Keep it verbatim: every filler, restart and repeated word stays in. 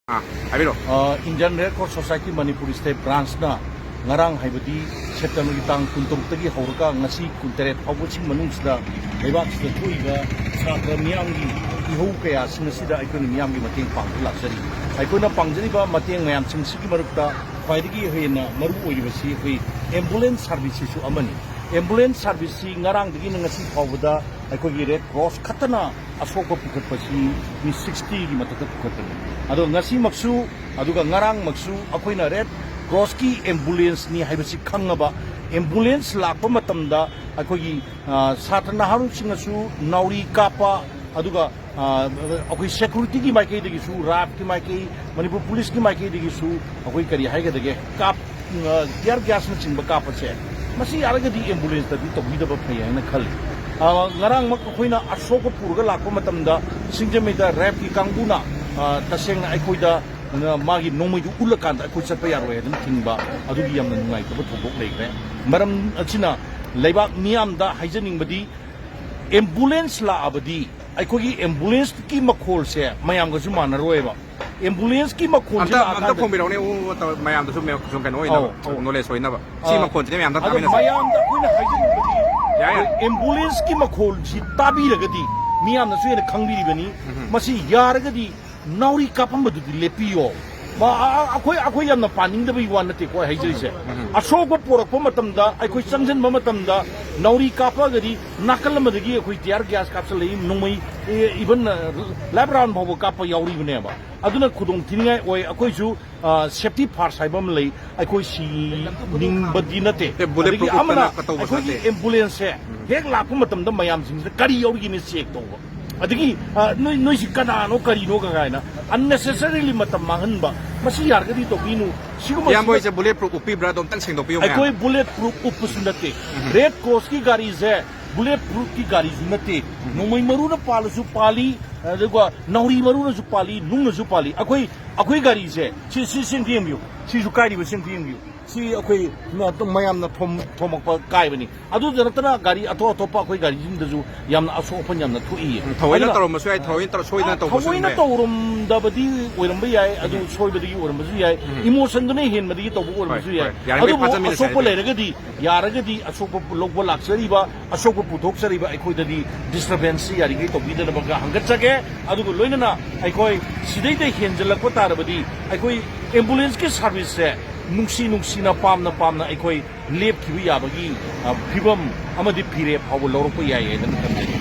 ꯑꯥ, ꯍꯥꯏꯕꯤꯔꯣ꯫ ꯑ, Indian Red Cross Society Manipur State Branch ꯅ ꯉꯔꯥꯡ, ꯍꯥꯏꯕꯗꯤ ꯁꯦꯞꯇꯦꯝꯕꯔꯒꯤ ꯇꯥꯡ ꯀꯨꯟꯇꯔꯨꯛꯇꯒꯤ ꯍꯧꯔꯒ ꯉꯁꯤ ꯀꯨꯟꯇꯔꯦꯠ ꯐꯥꯎꯕꯁꯤꯒꯤ ꯃꯅꯨꯡꯁꯤꯗ ꯂꯩꯕꯥꯛꯁꯤꯗ ꯊꯣꯛꯏꯕ ꯁꯥꯇ꯭ꯔ ꯃꯤꯌꯥꯝꯒꯤ ꯏꯍꯧ ꯀꯌꯥꯁꯤꯡ ꯑꯁꯤꯗ ꯑꯩꯈꯣꯏꯅ ꯃꯤꯌꯥꯝꯒꯤ ꯃꯇꯦꯡ ꯄꯥꯡꯕ ꯂꯥꯛꯆꯔꯤ꯫ ꯑꯩꯈꯣꯏꯅ ꯄꯥꯡꯖꯔꯤꯕ ꯃꯇꯦꯡ ꯃꯌꯥꯝꯁꯤꯡꯁꯤꯒꯤ ꯃꯔꯛꯇ ꯈ꯭ꯋꯥꯏꯗꯒꯤ ꯍꯦꯟꯅ ꯃꯔꯨ ꯑꯣꯏꯔꯤꯕꯁꯤ ꯑꯩꯈꯣꯏ ambulance service ꯁꯤꯁꯨ ꯑꯃꯅꯤ꯫ Ambulance service ꯁꯤ ꯉꯔꯥꯡꯗꯒꯤꯅ ꯉꯁꯤ ꯐꯥꯎꯕꯗ ꯑꯩꯈꯣꯏꯒꯤ Red Cross ꯈꯛꯇꯅ ꯑꯁꯣꯛꯄ ꯄꯨꯈꯠꯄꯁꯤ ꯃꯤ sixty ꯒꯤ ꯃꯊꯛꯇ ꯄꯨꯈꯠꯄꯅꯤ꯫ ꯑꯗꯣ ꯉꯁꯤꯃꯛꯁꯨ, ꯑꯗꯨꯒ ꯉꯔꯥꯡꯃꯛꯁꯨ ꯑꯩꯈꯣꯏꯅ Red Cross ꯀꯤ ambulance ꯅꯤ ꯍꯥꯏꯕꯁꯤ ꯈꯪꯉꯕ, ambulance ꯂꯥꯛꯄ ꯃꯇꯝꯗ ꯑꯩꯈꯣꯏꯒꯤ, ꯑ, ꯁꯥꯇ꯭ꯔ ꯅꯍꯥꯔꯣꯜꯁꯤꯡꯅꯁꯨ ꯅꯥꯎꯔꯤ ꯀꯥꯞꯄ, ꯑꯗꯨꯒ, ꯑ, ꯑꯩꯈꯣꯏ security ꯒꯤ ꯃꯥꯏꯀꯩꯗꯒꯤꯁꯨ, ꯔꯥꯐ ꯀꯤ ꯃꯥꯏꯀꯩ, ꯃꯅꯤꯄꯨꯔ ꯄꯨꯂꯤꯁꯀꯤ ꯃꯥꯏꯀꯩꯗꯒꯤꯁꯨ ꯑꯩꯈꯣꯏ, ꯀꯔꯤ ꯍꯥꯏꯒꯗꯒꯦ, ꯀꯥꯞ-, ꯑ, tear gas ꯅꯆꯤꯡꯕ ꯀꯥꯞꯄꯁꯦ, ꯃꯁꯤ ꯌꯥꯔꯒꯗꯤ ambulance ꯇꯗꯤ ꯇꯧꯕꯤꯗꯕ ꯐꯩ ꯍꯥꯏꯅ ꯈꯜꯂꯤ꯫ ꯑ, ꯉꯔꯥꯡꯃꯛ ꯑꯩꯈꯣꯏꯅ ꯑꯁꯣꯛꯄ ꯄꯨꯔꯒ ꯂꯥꯛꯄ ꯃꯇꯝꯗ ꯁꯤꯡꯖꯃꯩꯗ ꯔꯦꯐ ꯀꯤ ꯀꯥꯡꯕꯨꯅ, ꯑ, ꯇꯁꯦꯡꯅ ꯑꯩꯈꯣꯏꯗ, ꯑ, ꯃꯥꯒꯤ ꯅꯣꯡꯃꯩꯗꯨ ꯎꯠꯂꯀꯥꯟꯗ ꯑꯩꯈꯣꯏ ꯆꯠꯄ ꯌꯥꯔꯣꯏ ꯍꯥꯏꯗꯨꯅ ꯊꯤꯡꯕ, ꯑꯗꯨꯒꯤ ꯌꯥꯝꯅ ꯅꯨꯡꯉꯥꯏꯇꯕ ꯊꯧꯗꯣꯛ ꯂꯩꯈ꯭ꯔꯦ꯫ ꯃꯔꯝ ꯑꯁꯤꯅ ꯂꯩꯕꯥꯛ ꯃꯤꯌꯥꯝꯗ ꯍꯥꯏꯖꯅꯤꯡꯕꯗꯤ, ambulance ꯂꯥꯛꯑꯕꯗꯤ ꯑꯩꯈꯣꯏꯒꯤ ambulance ꯀꯤ ꯃꯈꯣꯜꯁꯦ ꯃꯌꯥꯝꯒꯁꯨ ꯃꯥꯟꯅꯔꯣꯏꯕ꯫ Ambulance ꯀꯤ ꯃꯈꯣꯜꯁꯦ ꯑꯝꯇ, ꯑꯝꯇ ꯂꯥꯛꯑꯀꯥꯟꯗ ꯐꯣꯡꯕꯤꯔꯛꯎꯅꯦ, ꯎ, ꯎ, ꯇꯧ-, ꯃꯌꯥꯝꯗꯁꯨ ꯃꯦ-, ꯁꯨꯝ ꯀꯩꯅꯣ ꯑꯣꯏꯅꯕ, ꯑꯧ, ꯑꯧ꯫ Knowledge ꯑꯣꯏꯅꯕ꯫ ꯁꯤ ꯑꯥ꯫ ꯃꯈꯣꯟꯁꯤꯗꯤ ꯃꯌꯥꯝꯗ ꯑꯗꯣ ꯇꯥꯃꯤꯟꯅꯁꯤ꯫ ꯃꯌꯥꯝꯗ ꯑꯩꯈꯣꯏꯅ ꯍꯥꯏꯖꯅꯤꯡꯕꯗꯤ, ꯌꯥꯏ, ꯌꯥꯏ꯫ Ambulance ꯀꯤ ꯃꯈꯣꯜꯁꯤ ꯇꯥꯕꯤꯔꯒꯗꯤ ꯃꯤꯌꯥꯝꯅꯁꯨ ꯍꯦꯟꯅ ꯈꯪꯕꯤꯔꯤꯕꯅꯤ꯫ ꯎꯝ꯫ ꯃꯁꯤ ꯌꯥꯔꯒꯗꯤ ꯅꯥꯎꯔꯤ ꯀꯥꯞꯄꯝꯕꯗꯨꯗꯤ ꯂꯦꯞꯄꯤꯌꯣ꯫ ꯃꯥ-, ꯑ-, ꯑ-, ꯑꯩꯈꯣꯏ, ꯑꯩꯈꯣꯏ ꯌꯥꯝꯅ ꯄꯥꯅꯤꯡꯗꯕꯒꯤ ꯋꯥ ꯅꯠꯇꯦꯀꯣ ꯑꯩ ꯍꯥꯏꯖꯔꯤꯁꯦ꯫ ꯎꯝ꯫ ꯑꯁꯣꯛꯄ ꯄꯣꯔꯛꯄ ꯃꯇꯝꯗ, ꯑꯩꯈꯣꯏ ꯆꯪꯁꯤꯟꯕ ꯃꯇꯝꯗ ꯅꯥꯎꯔꯤ ꯀꯥꯞꯄꯛꯑꯒꯗꯤ ꯅꯥꯀꯜ ꯑꯃꯗꯒꯤ ꯑꯩꯈꯣꯏ tear gas ꯀꯥꯞꯁꯤꯜꯂꯛꯏ, ꯅꯣꯡꯃꯩ, ꯑꯦ, even, ꯑ, live round ꯐꯥꯎꯕ ꯀꯥꯞꯄ ꯌꯥꯎꯔꯤꯕꯅꯦꯕ꯫ ꯑꯗꯨꯅ ꯈꯨꯗꯣꯡ ꯊꯤꯅꯤꯡꯉꯥꯏ ꯑꯣꯏ꯫ ꯑꯩꯈꯣꯏꯁꯨ, ꯑ, safety first ꯍꯥꯏꯕ ꯑꯃ ꯂꯩ꯫ ꯑꯩꯈꯣꯏ ꯁꯤꯅꯤꯡꯕꯗꯤ ꯅꯠꯇꯦ꯫ ꯑꯦ, bullet proof ꯑꯗꯒꯤ ꯑꯃꯅ ꯎꯞꯇꯅ ꯀ-, ꯇꯧꯕꯁꯨ ꯑꯩꯈꯣꯏꯒꯤ ꯅꯠꯇꯦ꯫ Ambulance ꯁꯦ ꯎꯝ꯫ ꯍꯦꯛ ꯂꯥꯛꯄ ꯃꯇꯝꯗ ꯃꯌꯥꯝꯁꯤꯡꯁꯤꯗ ꯀꯔꯤ ꯌꯥꯎꯔꯤꯒꯦꯅ check ꯇꯧꯕ꯫ ꯑꯗꯒꯤ, ꯑ, ꯅꯣꯏ, ꯅꯣꯏꯁꯤ ꯀꯅꯥꯅꯣ ꯀꯔꯤꯅꯣ ꯀꯥꯏꯅ unnecessarily ꯃꯇꯝ ꯃꯥꯡꯍꯟꯕ, ꯃꯁꯤ ꯌꯥꯔꯒꯗꯤ ꯇꯧꯕꯤꯅꯨ꯫ ꯁꯤꯒꯨꯝꯕ ꯏꯌꯥꯝꯕ ꯁꯤꯒꯨꯝꯕ ꯍꯣꯏꯁꯦ bullet proof ꯎꯞꯄꯤꯕ꯭ꯔꯥ? ꯑꯗꯣ ꯑꯝꯇꯪ ꯁꯦꯡꯗꯣꯛꯄꯤꯌꯨ ꯃꯌꯥꯝ꯫ ꯑꯩꯈꯣꯏ bullet proof ꯎꯞꯄꯁꯨ ꯅꯠꯇꯦ꯫ ꯎꯝ꯫ Red Cross ꯀꯤ ꯒꯥꯔꯤꯁꯦ bullet proof ꯀꯤ ꯒꯥꯔꯤꯁꯨ ꯅꯠꯇꯦ꯫ ꯎꯝ꯫ ꯅꯣꯡꯃꯩ ꯃꯔꯨꯅ ꯄꯥꯜꯂꯁꯨ ꯄꯥꯜꯂꯤ, ꯑꯗꯨꯒ ꯅꯥꯎꯔꯤ ꯃꯔꯨꯅꯁꯨ ꯄꯥꯜꯂꯤ, ꯅꯨꯡꯅꯁꯨ ꯄꯥꯜꯂꯤ꯫ ꯑꯩꯈꯣꯏ, ꯑꯩꯈꯣꯏ ꯒꯥꯔꯤꯁꯦ ꯁꯤ, ꯁꯤ, ꯁꯤ ꯑꯝꯇ ꯌꯦꯡꯕꯤꯌꯨ, ꯁꯤꯁꯨ ꯀꯥꯏꯔꯤꯕ, ꯁꯤ ꯑꯝꯇ ꯌꯦꯡꯕꯤꯌꯨ꯫ ꯁꯤ ꯑꯩꯈꯣꯏ ꯃꯌꯥꯝꯅ ꯊꯣꯝ-, ꯊꯣꯝꯃꯛꯄ ꯀꯥꯏꯕꯅꯤ꯫ ꯑꯗꯨꯗ ꯅꯠꯇꯅ ꯒꯥꯔꯤ ꯑꯇꯣꯞ ꯑꯇꯣꯞꯄ ꯑꯩꯈꯣꯏ ꯒꯥꯔꯤꯁꯤꯡꯗꯁꯨ ꯌꯥꯝꯅ ꯑꯁꯣꯛ ꯑꯄꯟ ꯌꯥꯝꯅ ꯊꯣꯛꯏ꯫ ꯎꯝ, ꯊꯑꯣꯏꯅ ꯑꯗꯨꯅ ꯇꯧꯔꯝꯕꯁꯨ ꯌꯥꯏ, ꯊꯑꯣꯏꯅ ꯇꯧꯔ-, ꯁꯣꯏꯗꯅ ꯑ, ꯇꯧꯕꯁꯨ ꯊꯑꯣꯏꯅ ꯌꯥꯏ꯫ ꯇꯧꯔꯝꯗꯕꯗꯤ ꯑꯣꯏꯔꯝꯕ ꯌꯥꯏ, ꯑꯗꯨ ꯎꯝ꯫ ꯁꯣꯏꯕꯗꯒꯤ ꯑꯣꯏꯔꯝꯕꯁꯨ ꯌꯥꯏ, ꯎꯝ꯫ Emotionꯗꯨꯅ ꯍꯦꯟꯕꯗꯒꯤ ꯇꯧꯕ ꯍꯣꯏ, ꯑꯣꯏꯔꯝꯕꯁꯨ ꯌꯥꯏ꯫ ꯍꯣꯏ꯫ ꯌꯥꯔꯤꯉꯩ ꯑꯗꯨꯕꯨ ꯐꯥꯖꯃꯤꯟꯅꯁꯦ ꯑꯁꯣꯛꯄ ꯍꯥꯏꯗꯤ꯫ ꯂꯩꯔꯒꯗꯤ, ꯌꯥꯔꯒꯗꯤ ꯑꯁꯣꯛꯄ ꯂꯧꯕ ꯂꯥꯛꯆꯔꯤꯕ, ꯑꯁꯣꯛꯄ ꯄꯨꯊꯣꯛꯆꯔꯤꯕ ꯑꯩꯈꯣꯏꯗꯗꯤ disturbanceꯁꯤ ꯌꯥꯔꯤꯉꯩ ꯇꯧꯕꯤꯗꯅꯕꯒ ꯍꯪꯒꯠꯆꯒꯦ꯫ ꯑꯗꯨꯒ ꯂꯣꯏꯅꯅ ꯑꯩꯈꯣꯏ ꯁꯤꯗꯩꯗ ꯍꯦꯟꯖꯜꯂꯛꯄ ꯇꯥꯔꯕꯗꯤ ꯑꯩꯈꯣꯏ ambulanceꯀꯤ serviceꯁꯦ ꯅꯨꯡꯁꯤ ꯅꯨꯡꯁꯤꯅ, ꯄꯥꯝꯅ ꯄꯥꯝꯅ ꯑꯩꯈꯣꯏ ꯂꯦꯞꯈꯤꯕ ꯌꯥꯕꯒꯤ, ꯑ, ꯐꯤꯕꯝ ꯑꯃꯗꯤ ꯐꯤꯔꯦꯞ ꯐꯥꯎꯕ ꯂꯧꯔꯛꯄ ꯌꯥꯏ ꯍꯥꯏꯗꯅ ꯊꯝꯖꯒꯦ꯫